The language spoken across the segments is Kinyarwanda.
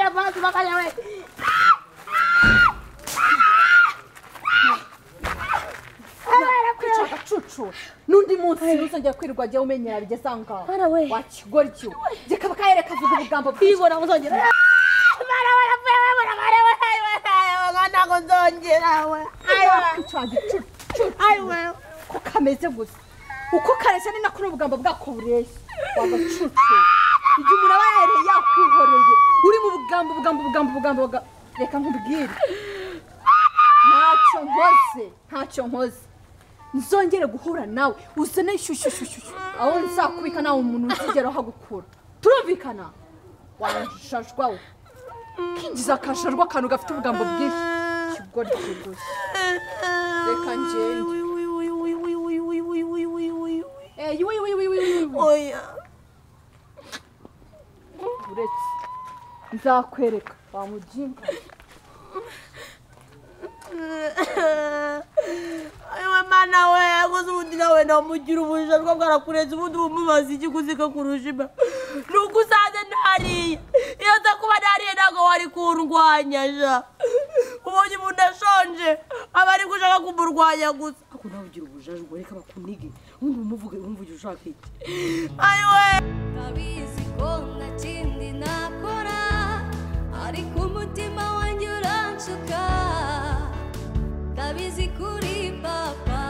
We Cucu nundi munsi ntuzongera kwirirwa ajya umenyera bigeze aho ngaho wakigoryi gikaba kayereka avuga ubugambo bwibona muzongera ntabwo nzongera we ko kameze gusa uko kareshya ni nako n'ubugambo bwako bureshya wagacucu igihe umuntu aba yahereye yakwihoreye uri mu bugambo bugambo bugambo bugambo reka nkubwire ntacyo nkoze ntacyo nkoze nzongere guhura nawe uzane ishyushyushyushyu aho nzakubika nawe umuntu uzigera ahagukura turumvikana washashwa we kinjiza akasharwa akantu gafite ubugambo bwinshi kigoryi gusa reka ngende oya uretse nzakwereka wamujinga ayiwe mana we akoze ubundi nawe namugira ubujajwa bwarakureze ubundi bumubaza iki kuzika kurusha imba ni uko usanze ntariye iyo nza kuba ntariye ntabwo wari kundwanya ja ubonye umuntu ashonje aba ari gushaka kumurwanya gusa ariko nawe ugira ubujajwa reka bakunige ubundi bumuvuge umvuge ushaka iki ayiwe ndabizi ko nta kindi nakora ariko umutima wanjye uranshuka ndabizi kuri papa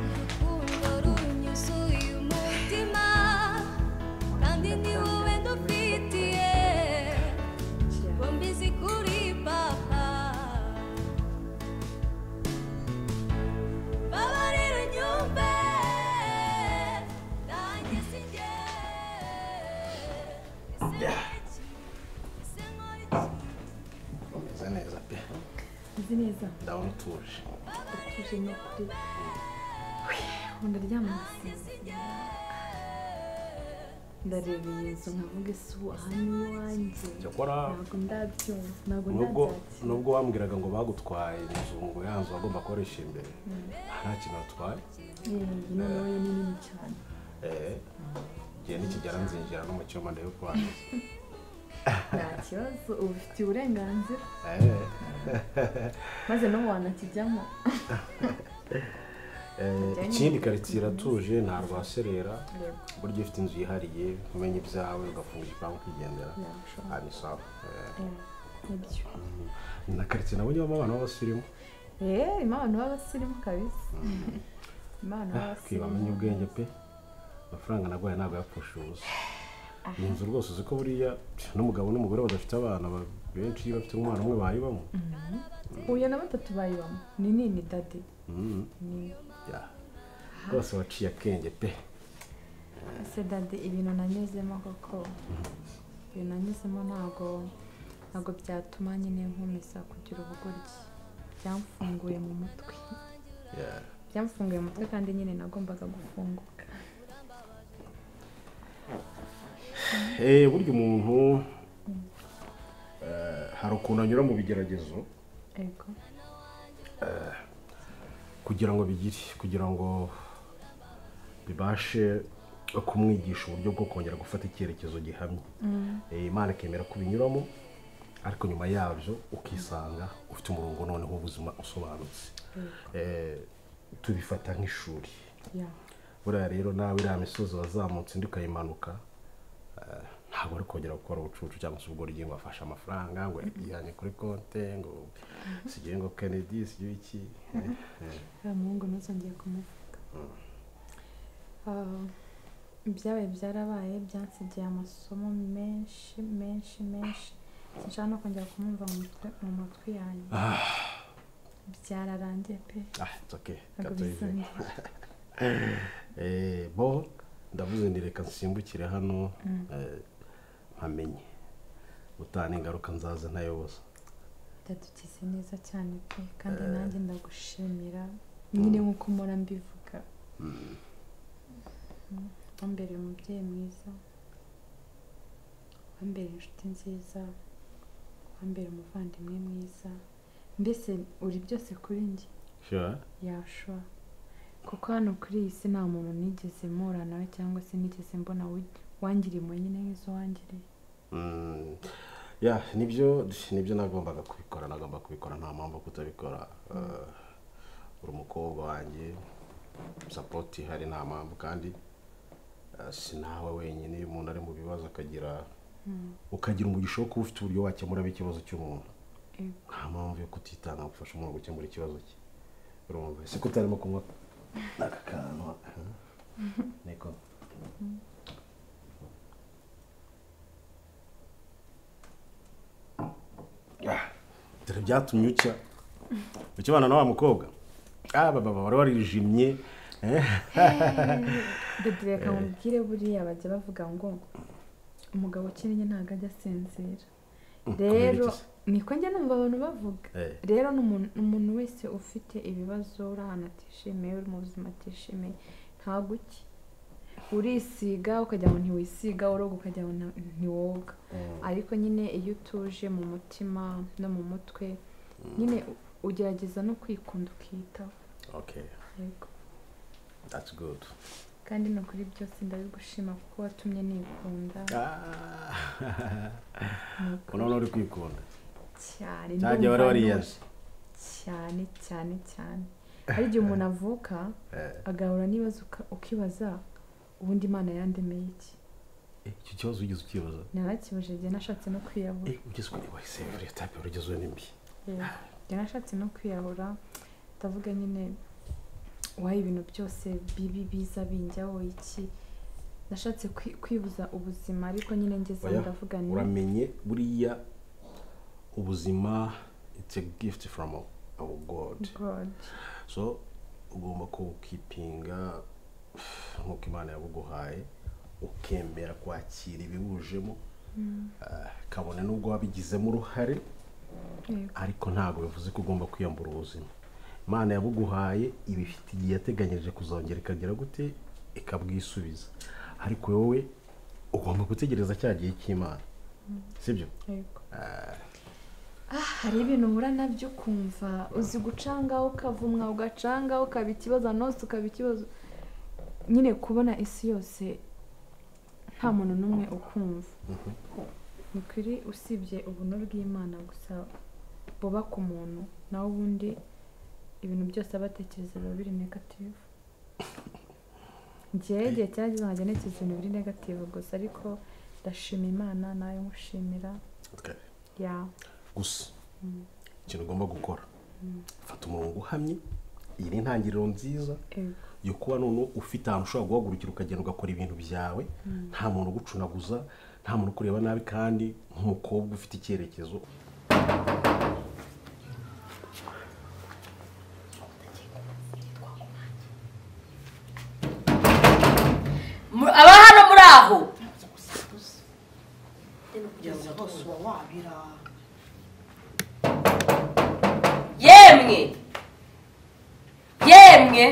urukundo runyuzuye umutima kandi ni wowe ndufitiye ngo mbizi kuri papa babarira unyumve nanjye sinjye Umeze neza pe. Meze neza. Ndabona utuje. Utuje ni ukuri. Ubu ndaryama ngasinzira. Ndareba iyi nzu nkavuga ese ubu aha ni iwanjye. Cyakora ntabwo ndabyumva, ntabwo ndabyakira. Nubwo wambwiraga ngo bagutwaye inzu ngo ya nzu wagomba gukoresha imbere. Nta kintu batwaye. Iyi noneho yo ni nini cyane. Igihe nikigera nzinjira no mu cyumba ndebe uko hameze. Nta kibazo ubifitiye uburenganzira. Maze n'ubu wanakijyamo. Ikindi karitsiye iratuje nta rwaserera burya ufite inzu yihariye umenya ibyawe ugafunga igipangu ukigendera ni sawa. Na karitsiye nabonye ibamo abantu b'abasirimu. Irimo abantu b'abasirimu kabisa. Bamenya ubwenge pe amafaranga naguhaye ntabwo yapfusha ubusa. Iyi nzu rwose uzi ko buriya n'umugabo n'umugore badafite abana benshi iyo bafite umwana umwe bayibamo. Uyu na batatu bayibamo ni nini dade. Rwose waciye akenge pe. Ese dade ibintu nanyuzemo koko ibintu nanyuzemo ntabwo byatuma nyine nkomeza kugira ubugoryi byamfunguye mu mutwe. Byamfunguye mu mutwe kandi nyine nagombaga gufunguka. Burya umuntu hari ukuntu anyura mu bigeragezo kugira ngo bigire kugira ngo bibashe kumwigisha uburyo bwo kongera gufata icyerekezo gihamye. Imana ikemera kubinyuramo ariko nyuma yabyo ukisanga ufite umurongo noneho w'ubuzima usobanutse. Tubifata nk'ishuri. Buriya rero nawe iriya misozi wazamutse indi ukayimanuka ntabwo ari kongera gukora ubucucu cyangwa se ubugoryi ngo afashe amafaranga ngo yajyanye kuri konte ngo sigiye ngo Kennedy sigiye iki. Uriya muhungu ntuzongeye kumuvuga. Ibyabaye byarabaye byansigiye amasomo menshi menshi menshi sinshaka no kongera kumwumva mu matwi yanjye. Byararangiye pe. It's okay. Bo ndavuze ndi reka nsimbukire hano mpamenye utana ingaruka nzaza ntayoboza. Ndadukize neza cyane pe kandi nanjye ndagushimira nyine nkuko mpora mbivuga. Wambereye umubyeyi mwiza, wambereye inshuti nziza, wambereye umuvandimwe mwiza, mbese uri byose kuri njye. Sure. Yeah, sure. Kuko hano kuri iyi si nta muntu nigeze mpura nawe cyangwa se nigeze mbona wangiriye nyine nk'izo wangiriye. Ya, nibyo nagombaga kubikora, nagomba kubikora, nta mpamvu kutabikora. Uri umukobwa wanjye, support ihari, nta mpamvu, kandi si nawe wenyine. Iyo umuntu ari mu bibazo akagira ukagira umugisha wo kuba ufite uburyo wakemuramo ikibazo cy'umuntu, nta mpamvu yo kutitanga gufasha umuntu gukemura ikibazo cye. Urumva se ko utarimo kunywa n'aka kantu niko? Dore byatumye ucya ukibana na wa mukobwa. Baba wari warijimye. Dede, reka mubwire, buriya bajya bavuga ngo umugabo ukennye ntabwo ajya asinzira. Rero niko njya numva abantu bavuga. Rero umuntu wese ufite ibibazo, uri ahantu atishimiye, uri mu buzima atishimiye, ntabwo uki urisiga ukajya ngo ntiwisiga, uroga ukajya ngo ntiwoga. Ariko nyine iyo utuje mu mutima no mu mutwe, nyine ugerageza no kwikunda ukiyitaho. Okay. Yego. That's good. Kandi no kuri byose ndabigushima kuko watumye nikunda. Unono uri kwikunda cyane. Cyane wari wariyanze cyane cyane cyane. Hari igihe umuntu avuka agahura n'ibibazo ukibaza ubundi Imana yandemeye iki? Icyo kibazo ugeze ukibaza? Narakibajije igihe nashatse no kwiyahura. Ugeze kuri wahise uri tape urugezwe n'imbi. Igihe nashatse no kwiyahura, ndavuga nyine wayi ibintu byose bibi biza binjyaho iki, nashatse kwibuza ubuzima, ariko nyine ngeze ndavuga ni uramenye buriya ubuzima it's a gift from our God. So ugomba kuwukipinga nk'uko Imana yabuguhaye, ukemera kwakira ibibujemo, kabone n'ubwo wabigizemo uruhare, ariko ntabwo bivuze ko ugomba kwiyambura ubuzima. Imana yabuguhaye ibifite igihe yateganyije kuzongera ikagera gute ikabwisubiza, ariko wowe ugomba gutegereza cya gihe cy'Imana, sibyo? Yego. Hari ibintu uhura nabyo ukumva uzi gucanga ukavumwa, ugacanga ukaba ikibazo, nose ukaba ikibazo. Nyine kubona isi yose nta muntu n'umwe ukumva, ni kuri usibye ubuntu bw'Imana gusa buba ku muntu, naho ubundi ibintu byose abatekereza biba biri negative. Njyewe igihe cyageze nkajya ntekereza ibintu biri negative gusa, ariko ndashima Imana nayo nkushimira. Ya. Gusa ikintu ugomba gukora, fata umurongo uhamye. Iyi ni intangiriro nziza yo kuba none ufite ahantu ushobora guhagurukira ukagenda ugakora ibintu byawe, nta muntu ugucunaguza, nta muntu ukureba nabi, kandi nk'umukobwa ufite icyerekezo. Aba hano muri aho yemwe yemwe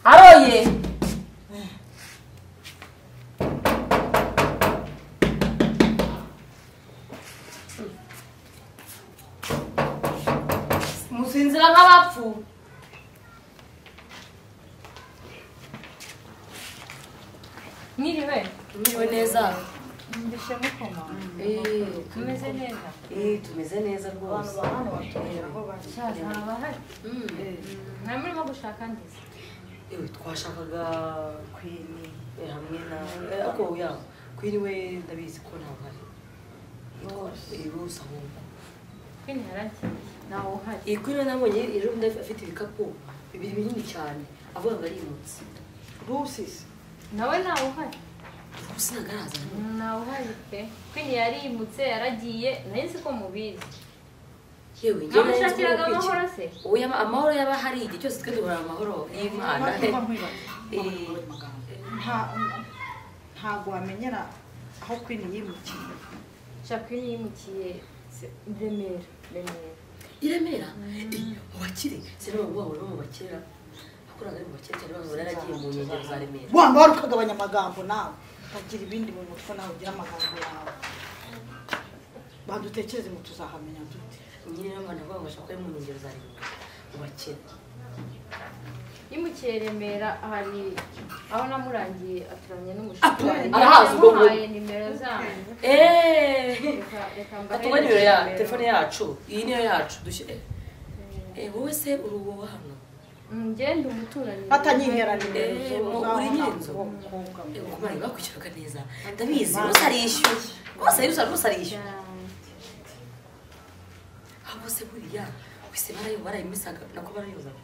aroye musinzira nk'abapfu. Mwiriwe. Mwiriwe neza. Ndishe mukoma. Tumeze neza. Tumeze neza rwose. Nta murimo gushaka ndize. Twashakaga Queen hamwe na ako ya Queen we ndabizi ko ntawe uhari. Bose ahubwo. Queen yaragiye. Nawe uhari. Queen nabonye ejo bundi afite ibikapu bibiri binini cyane avuga ngo arimutse. Rwose nawe ntawe uhari. Rwose ntabwo araza. Ntawe uhari pe. Queen yarimutse yaragiye, nari nzi ko mubizi. Yewe njye namushakiraga amahoro se. Oya amahoro yaba hari igihe cyose twe duhora amahoro y'Imana. Ntabwo wamenyera aho Queen yimukiye. Sha Queen yimukiye Remera. Remera. I Remera? Mu bakire se no waba mu bakira. Akoraga mu bakire cyane bavuga yaragiye mu nkengero za Remera. Wanga wari ukagabanya amagambo nawe. Utagira ibindi mu mutwe nawe ugira amagambo yawe. Badutekereze mu tuzahamenya dute. Nyine n'abana babo bashaka ko ari mu nkengero za Remera. Mu bakire. Yimukiye Remera, hari aho namurangiye aturanye n'umushuti wanjye. Arahazi ubwo ngubwo. Yamuhaye nimero zanyu. Reka mbahe Katuba nimero ya nimero. telefone yacu. Iyi niyo yacu dushyire. Wowe se uri uwo hano? Ngende umuturanyi. Atanyihera nimero. Uri nyir'inzu. Kuba bakwishyuraga neza. Ndabizi, rwose arishyuye. Rwose arishyuye. Abo se buriya wese barayimisaga nako barayozaga.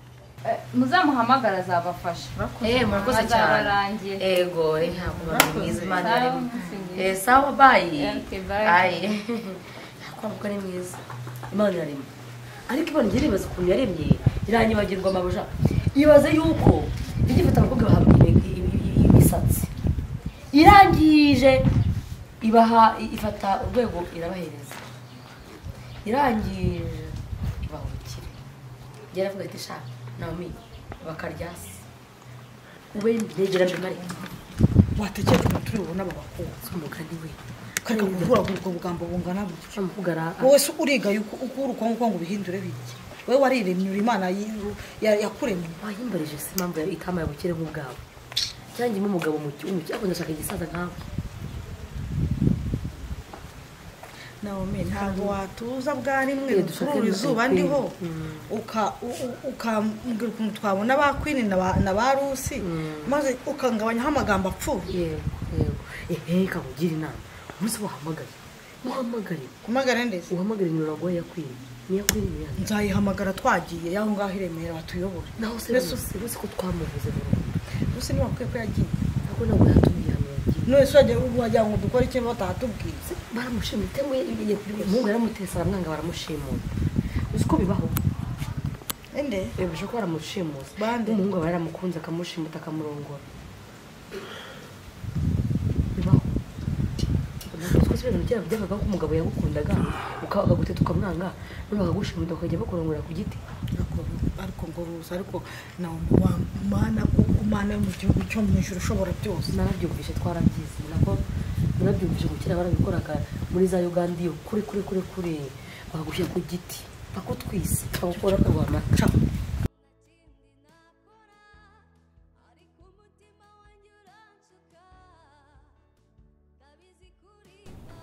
Muzamuhamagara azabafasha. Murakoze cyane. Azabarangira. Ego, ntabwo bamwiza Imana Sawa, yaremye. Sawa, bye. Okay, bye. Bye. Ntabwo ari mwiza. Imana yaremye. Ariko Imana igiye iribaza ukuntu yaremye, iranyibagirwa amabuja. Ibaze yuko igifata abakobwa bahabwa imisatsi. Irangije ibaha ifata urwego irabahereza. Irangije ibaha ubukire. Yaravuga ati sha Naomi bakaryasi. Ube ndegera mbimare. Watekereza ukuntu turi bubone aba bakobwa. Umugani we. Kareka kuvuga ubwo bugambo bungana gutya. Amukugara. Wowe se uriga yuko ukura uko nguko ngo ubihindure biki? Wowe wariremye uri Imana yakuremye. Wayimbarije se impamvu itamaye ubukire nk'ubwawe. Cyangwa imwe umugabo mu cyumba cyangwa ndashaka igisaza nkawe. Naomi ntabwo watuza bwa rimwe kuri izuba ndiho ukambwira ukuntu twabona ba Queen na ba Rusi maze ukangabanyaho amagambo apfuye. Yego yego. Kakugira inama. Umunsi wahamagaye. Muhamagare. Kumagara ndeze. Uhamagare nimero waguhaye ya Queen. Niya Queen ni yanjye. Nzayihamagara twagiye yaho ngaho i Remera batuyobore. Naho se Rusi ko twamuvuze burundu. Rusi niba akwiye ko yagiye. Ntabwo ntabwo yatubwiye hano yagiye. None se wagira ngo dukore iki batatubwiye? Baramushimye cyangwa yagiye kuri umuhungu yaramutese aramwanga baramushimura. Uzi ko bibaho? Ende? Bishobora kuba baramushimuza. Umuhungu aba yaramukunze akamushimuta akamurongora. Bibaho. Uzi ko ibintu kera byavaga ko umugabo yagukundaga ukaguteta ukamwanga none bakagushimuta bakajya bakurongora ku giti. Ariko ngo Rusi ariko Naomi wa mana kuko Mana yo mu gihugu cyo mu ijuru ushobora byose. Narabyumvise twarabyize nako narabyumvise ngo kera barabikoraga muri za Uganda iyo kure kure kure kure bakagushyira ku giti bakutwise bakakora kurwana.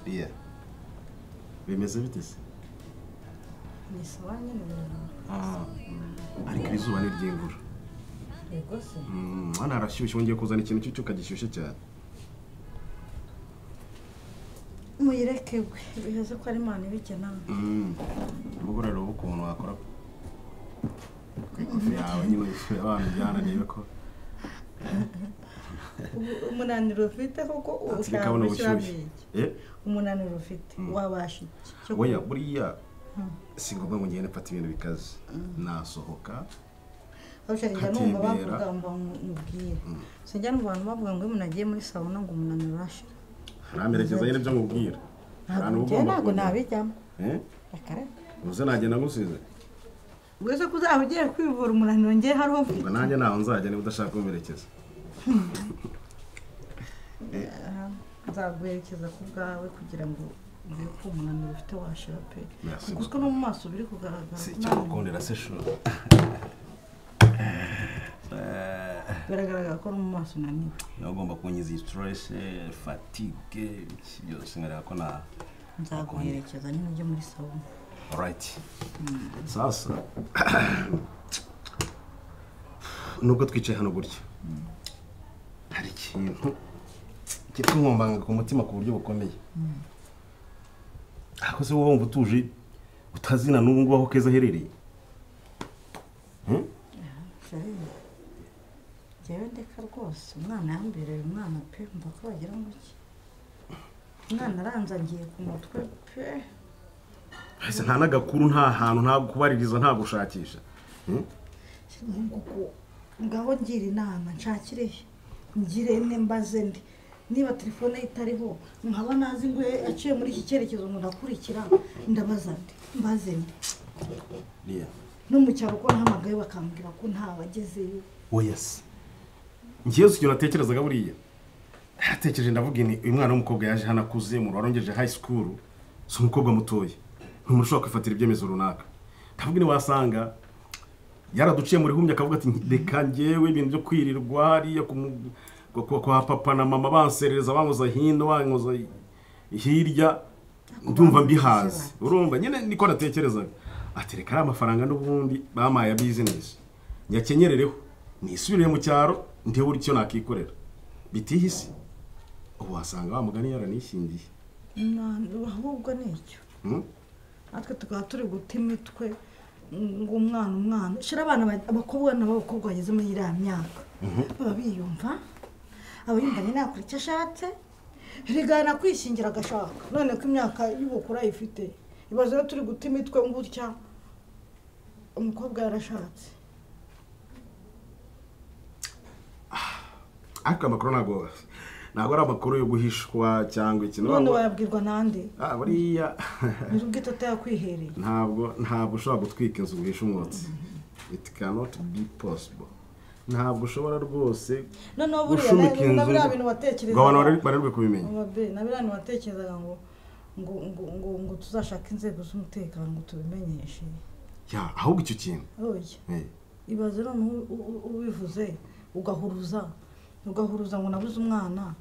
Iya. Bimeze bite se? Ni sawa nyine. Ariko iri zuba ni ry'imvura. Yego se. Hano harashyushye wongeye kuzana ikintu cy'icyuka gishyushye cyane. Muyireke we, biheze ko ari Imana ibigena. Umugore rero ukuntu wakora ikofi yawe nyine abantu byananiye ko umunaniro ufite koko ushaka gushyiramo iki? Umunaniro ufite wabasha iki? Oya buriya si ngombwa ngo ngende mfate ibintu bikaze. Nasohoka njya numva bavuga ngo mubwire. Sinjya numva abantu bavuga ngo iyo umuntu agiye muri sauna ngo umunaniro urashira. Ntamerekeza nyine ibyo nkubwira. Ntabwo nabijyamo. Uze nagenda ngusize. Ubwo ko uzaba ugiye kwivura umunaniro ngiye hariho mfite. Ubwo nanjye ntaho nzajya niba udashaka kumperekeza. Nzaguherekeza ku bwawe kugira ngo urebe ko umunaniro ufite washira pe. Kuko no mu maso biri kugaragara. Si icyo gukundira se shu. Biragaragara ko no mu maso unaniwe. Nawe ugomba kunyiza iyi stress, fatigue, byose nkareba ko na nzaguherekeza nyine ujye muri sauna. Alright. Sasa nubwo twicaye hano gutya hari ikintu kiri kunkombanga ku mutima ku buryo bukomeye. Ariko se wowe wumva utuje utazina n'ubu ngubu aho Keza aherereye? Njyewe ndeka rwose umwana yambereye umwana pe, mva ko bagira ngo iki umwana aranzagiye ku mutwe pe. Ese nta n'agakuru, nta hantu, nta kubaririza, nta gushakisha. Ngaho ngira inama nshakire ngire ne mbaze ndi niba telefone ye itariho nkaba nazi ngo aciye muri iki cyerekezo ngo ndakurikira ndabaza ndi mbaze ndi. No mu cyaro ko nahamagaye bakambwira ko nta bagezeyo. Oya se. Ngiye icyo natekerezaga buriya. Natekereje ndavuga ni uyu mwana w'umukobwa yaje hano akuze mu warongeje high school, si umukobwa mutoya. Ntumuntu ushobora kwifatira ibyemezo runaka. Ndavuga ni wasanga Yaraduciye muri humye akavuga ati reka njyewe ibintu byo kwirirwa hariya kwa papa na mama banserereza bankoza hino bankoza hirya ndumva mbihaze. Urumva nyine niko natekerezaga. Ati reka ari amafaranga n'ubundi bamaye ya business nyakenyerereho nisubire mu cyaro ndebe icyo nakikorera. Bitihise ubu wasanga wa mugani yaranishingiye. Ahubwo nicyo natwe tukaba turi guta imitwe ngo umwana shira abana abakobwa n'abakobwa bageze muri iriya myaka baba biyumva aba yumva nyine yakora icyo ashatse rigana kwishingira agashaka none ko imyaka y'ubukura ayifite ibaze rero turi guta imitwe gutya umukobwa yarashatse. Ariko amakuru ntabwo ari amakuru yo guhishwa cyangwa ikintu. None wayabwirwa nande? Buriya nubwo itakwihereye ntabwo ushobora gutwika inzu guhisha umwotsi. It cannot be possible. Ntabwo ushobora rwose gushumika inzu ngo abantu barerwe kubimenya. Na biriya bintu watekerezaga ngo ngo ngo ngo ngo tuzashake inzego z'umutekano ngo tubimenyeshe. Ya ahubwo icyo kintu ibaze none ubivuze ugahuruza ngo nabuze umwana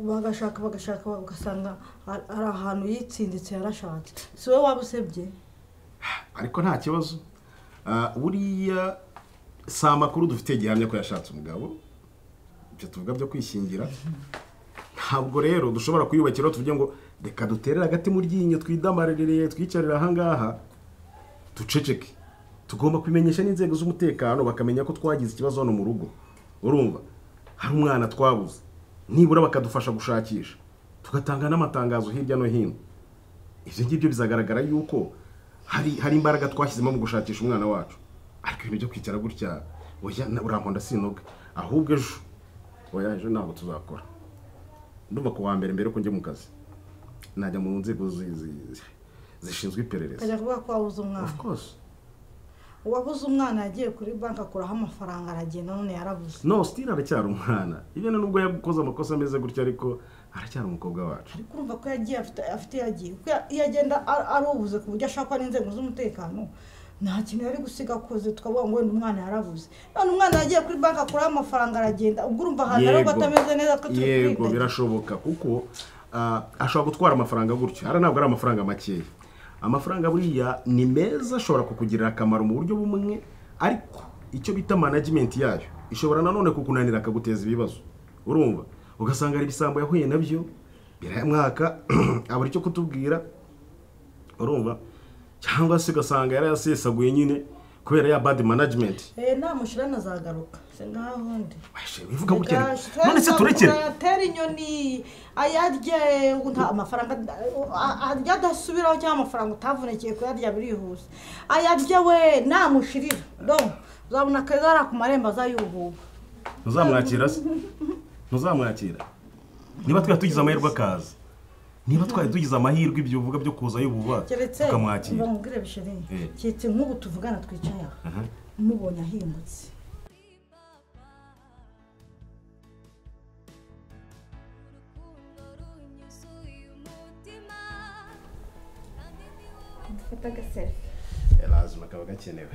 bagashaka ugasanga ari ahantu yitsinditse yarashatse si wowe waba usebye. Ariko nta kibazo buriya si amakuru dufite gihamya ko yashatse umugabo ibyo tuvuga byo kwishingira ntabwo rero dushobora kuyubakira tuvuge ngo reka duterere agati mu ryinyo twidamarerere twicarire aha ngaha duceceke. Tugomba kubimenyesha n'inzego z'umutekano bakamenya ko twagize ikibazo hano mu rugo. Urumva hari umwana twabuze nibura bakadufasha gushakisha tugatanga n'amatangazo hirya no hino. Ibyo ngibyo bizagaragara yuko hari imbaraga twashyizemo mu gushakisha umwana wacu. Ariko ibintu byo kwicara gutya oya uramponda sinoga ahubwo ejo oya ejo ntabwo tuzakora. Ndumva ku wa mbere ko njye mu kazi najya mu nzego zishinzwe iperereza. Kajya kuvuga ko wabuze umwana. Of course. Uwabuze umwana yagiye kuri banki akuraho amafaranga aragenda none yarabuze. No still aracyari umwana. Ibyo nubwo yakoze amakosa ameze gutya ariko aracyari umukobwa wacu. Ariko urumva ko yagiye afite yagiye iyo agenda arubuze ku buryo ashakwa n'inzego z'umutekano nta kintu yari gusiga akoze tukavuga ngo wenda umwana yarabuze. None umwana yagiye kuri banki akuraho amafaranga aragenda ubwo urumva ahantu ari atameze neza twe turi kwiga. Yego birashoboka kuko ashobora gutwara amafaranga gutyo. Ara ntabwo ari amafaranga makeya. Amafaranga buriya ni meza ashobora kukugirira akamaro mu buryo bumwe ariko icyo bita management yayo ishobora nanone kukunanira akaguteza ibibazo. Urumva ugasanga ari ibisambo yahuye nabyo birayamwaka abura icyo kutubwira. Urumva cyangwa se ugasanga yarayasesaguye nyine kubera ya bad management. Namushira nazagaruka se ngaho ndi. Wivuga gutya none se turekere atera inyoni ayarye amafaranga arya adasubiraho cyangwa amafaranga utavunekeye kuyarya birihuse ayarye we namushirira do uzabona kazara ku marembo azayububa. Ntuzamwakira se? Ntuzamwakira niba twari tugize amahirwe akaza niba twari tugize amahirwe ibyo uvuga byo kuza yububa tukamwakira. Mubwire bishiri keretse nk'ubu tuvugana twicaye aha mubonye ahindutse. Dufata agaselfie. Lazima kaba gakenewe.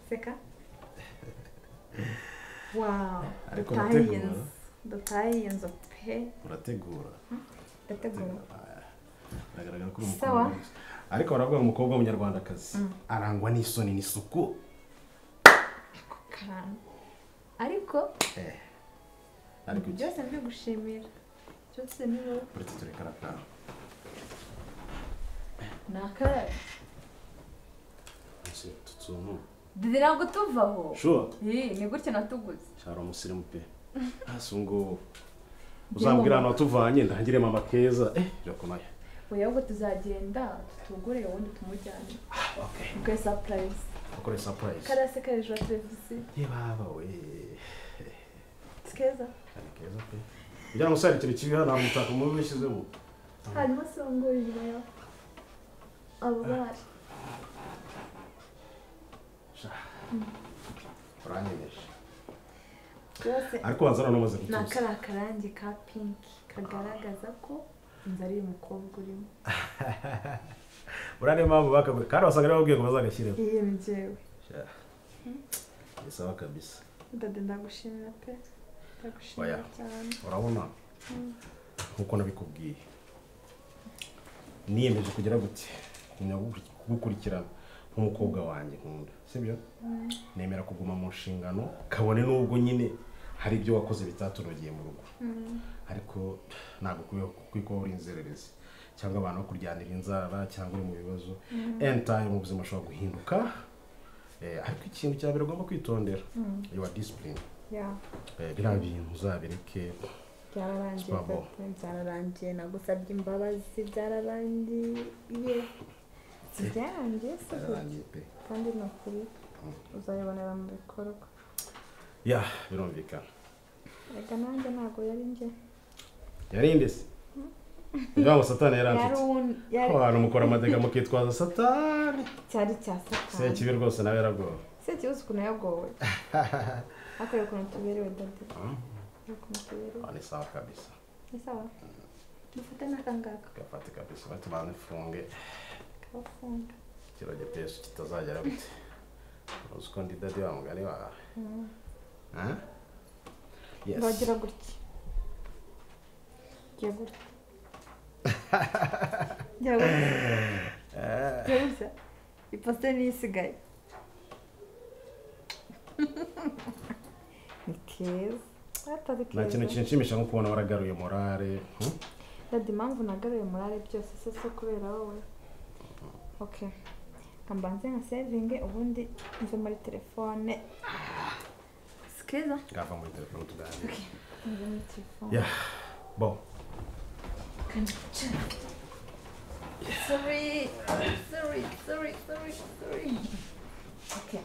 Seka. Wow. Ariko urategura. Dutaye inzu pe. Urategura. Ndategura. Biragaragara ko uri umukobwa. Ariko baravuga ngo umukobwa w'umunyarwandakazi arangwa n'isoni n'isuku. Ariko ariko byose mbigushimira. Byose ni wowe. Uretse turekara kawe. Nakara. Ese tutsuntu. Dede ntabwo tuvaho. Sure. Ni gutya natuguze. Shara umusirimu pe. Asungo. Uzambwira ahantu watuvanye ndangire mama Keza. Birakomeye. Oya ahubwo tuzagenda tutugure ubundi tumujyane. Okay. Ukore surprise. Ukore surprise. Karase kare ejo televiziyo. Ye baba we. Keza. Keza pe. Njya musari ikintu kibi hano umutako mubi wishyizemo. Harimo songo inyuma yawe. Abo bari. Uranyemeje. Ariko wanzana namaze gutuza. Nakara karangi ka pink kagaragaza ko Inzu ari umukobwa urimo. Urane mpamvu bakabwe kandi wasanga ari babwiye ngo bazagashyiremo. Iyi ni njyewe. Ni sawa kabisa. Dade ndagushimira pe. Ndagushimira cyane. Urabona? Nkuko nabikubwiye. Niyemeje kugira gute? Kugukurikirana nk'umukobwa wanjye nkunda. Sibyo? Nemera kuguma mu nshingano kabone nubwo nyine hari ibyo wakoze bitatunogeye mu rugo. Ariko ntabwo ukwiye kuba uri inzererezi cyangwa abantu bo kuryanira inzara cyangwa uri mu bibazo. Anytime mu buzima ushobora guhinduka. Ariko ikintu cya mbere ugomba kwitondera your discipline. Biriya bintu uzabireke. Byararangiye, byararangiye, nagusabye imbabazi, byararangiye. Byarangiye se kandi ni ukuri uzabibonera mu bikorwa. Ya birumvikana. Reka nanjye ntabwo yari njye. Yari inde se? Niba ngo Satani yaranshutse. Abantu mukora amateka mukitwaza Satani. Cyari cya Satani. Sekibi rwose nawe yaragowe. Sekibi uzi ukuntu yagowe. Akorera ukuntu tuberewe dade. Ukuntu tuberewe. Ni sawa kabisa. Ni sawa. Dufate n'akangaka. Gafate kabisa batubanze mfunge. Kafunga. Kiro gipesi kitazagera gute. Uzi ko ndi dade wa mugani wawe. Yes. Bagira gutya. Gira gutya. Gira gutya. Gira gutya. Iposite niyo isigaye. Ni keza. Atari keza. Nta kintu kinshimisha nko kubona waragaruye morale. Dade impamvu nagaruye morale byose se so kubera wowe. Okay. Kambanze nka savinge ubundi nve muri telefone. Sikeza. Ngava muri telefone tuganire. Okay. Nve muri telefone. Yeah. Bon. Sorry. Sorry, sorry, sorry, sorry. Okay.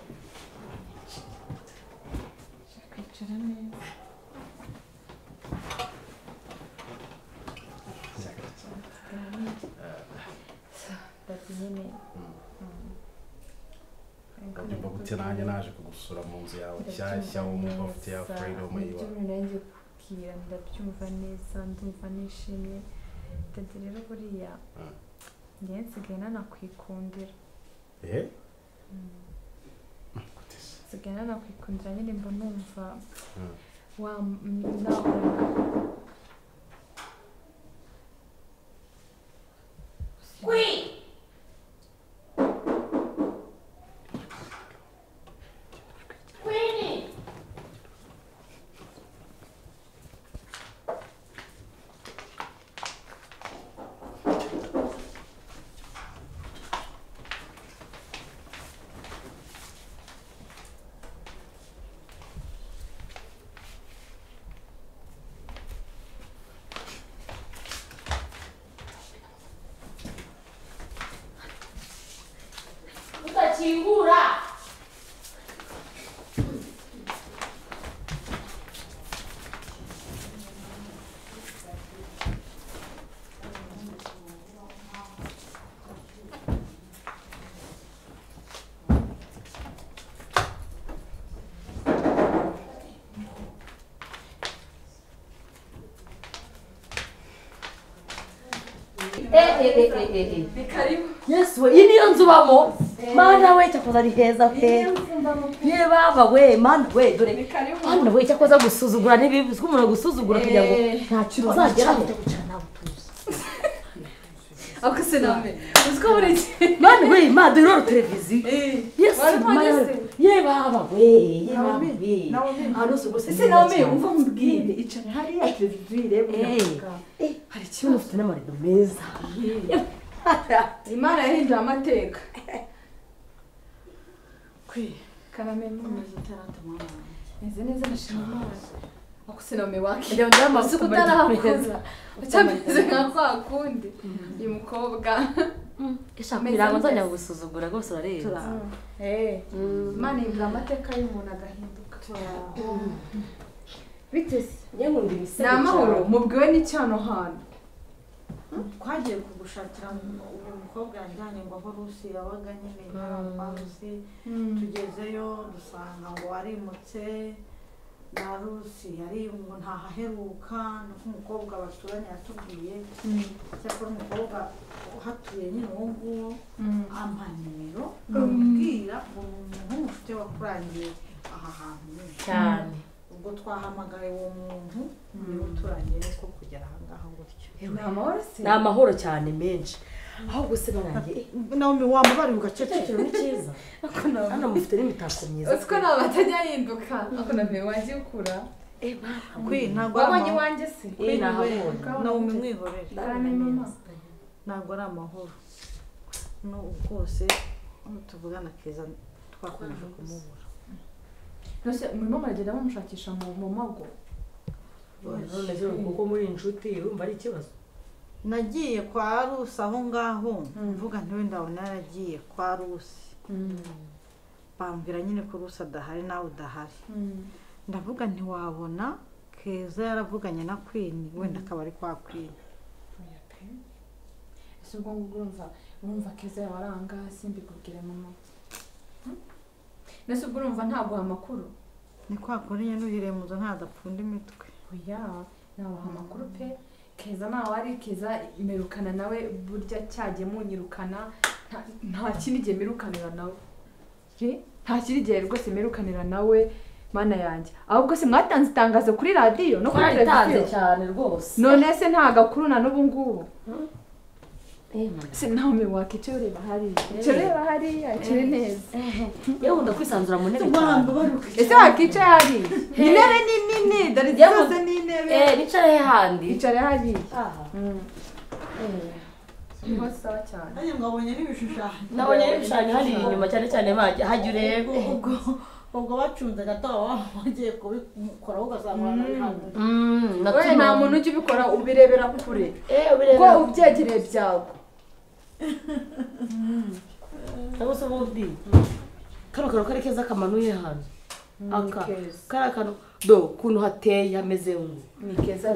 Kwicara neza. Dade nyine. Ndabyumva gute nanjye naje kugusura mu nzu yawe nshyashya wumva ufite ya freedom yiwa. Nanjye kubwira ndabyumva neza ndumva nishimye. Dade rero buriya njye nsigaye nanakwikundira. Nsigaye nanakwikundira nyine mba numva wa nahora. Chingura. Yes, we iyi niyo nzu bamo. Mana we cyakoze ari heza pe. Ye baba we mana we dore. Mana we cyakoze gusuzugura nibi umuntu gusuzugura kugira ngo nta kintu uzageraho. Ako se name. Uziko buri Mana we ma dore televiziyo. Yes mana. Ye baba we ye baba we. Hano se gusa se name umva mubwire icara hariya televiziyo irebe. Hari ikintu ufite n'amarido meza. Imana yahinduye amateka. Karame meze neza ndashima Imana. Ako se name wake. Njya ndamaze kutarahakuza. Ucyameze nka kwa kundi. Uyu mukobwa. Eshaka ntabwo nzajya gusuzugura rwose urarenze. Imana ihindura amateka y'umuntu agahinduka. Bite se? Njye nkunda ibisebe. Ni amahoro mubwiwe n'icyano hano. Twagiye kugushakira uyu mukobwa yajyanye ngo aho Rusi yabaga nyine kwa Rusi tugezeyo dusanga ngo warimutse Na Rusi yari ngo ntahaheruka nuko umukobwa baturanye yatubwiye. Cyakora umukobwa uhatuye nyine uwo nguwo ampa nimero amubwira umuntu w'umushuti wakurangiye aha hantu nyine. Cyane. Ubwo twahamagaye uwo muntu niwe uturangiye ko kugera aha ngaha gutyo. Ni amahoro se? Ni amahoro cyane menshi. Ahubwo se barangiye. Naomi wamubari ugacecekera ni cyiza. Hano mufite n'imitako myiza. Uziko nta batajya hinduka. Ako nawe wagiye ukura. Kwi ntabwo wabonye iwanjye se? Naomi mwihorere. Ntabwo ari amahoro. No rwose tuvugana Keza twakomeje kumubura. Nose murimo muragenda bamushakisha mu mago. None se kuko muri inshuti urumva ari ikibazo. Nagiye kwa Rusi aho ngaho mvuga nti wenda naragiye kwa Rusi. Bambwira nyine ko Rusi adahari nawe udahari. Ndavuga nti wabona Keza yaravuganye na Queen wenda akaba ari kwa Queen. Ese ubwo ngubwo urumva Keza yabaranga simbikubwire mama. Nese ubwo urumva ntaguha amakuru? Ni kwa kundi nyine uhereye mu nzu ntadapfunda imitwe. Oya nabaha amakuru pe. Keza nawe ari Keza merukana nawe burya cyagiye munyirukana nta kindi gihe merukanira nawe. Nta kindi gihe rwose merukanira nawe mana yanjye. Ahubwo se mwatanze itangazo kuri radiyo no kuri televiziyo cyane rwose. None se nta gakuru na n'ubu ngubu. Se nawe wakicaye ureba hariya. Icara ureba hariya, icare neza. Yewe ndakwisanzura mu ntebe cyane. Ese wakicaye hariya? Intebe ni nini, dore zose ni intebe. Nicare handi. Icare hariya. Niho sawa cyane. Nanjye ngabonye n'ibishushanyo. Nabonye n'ibishushanyo hariya inyuma cyane cyane hajya urebe. Ubwo bacunze gato bagiye kubikoraho ugasanga we nta muntu ujya ubikora ubirebera kure. Ko ubyegereye byago. Cyangwa se ubundi kano kantu kari keza kamanuye hano. Aka kari akantu do kuntu hateye hameze ngo. Ni keza.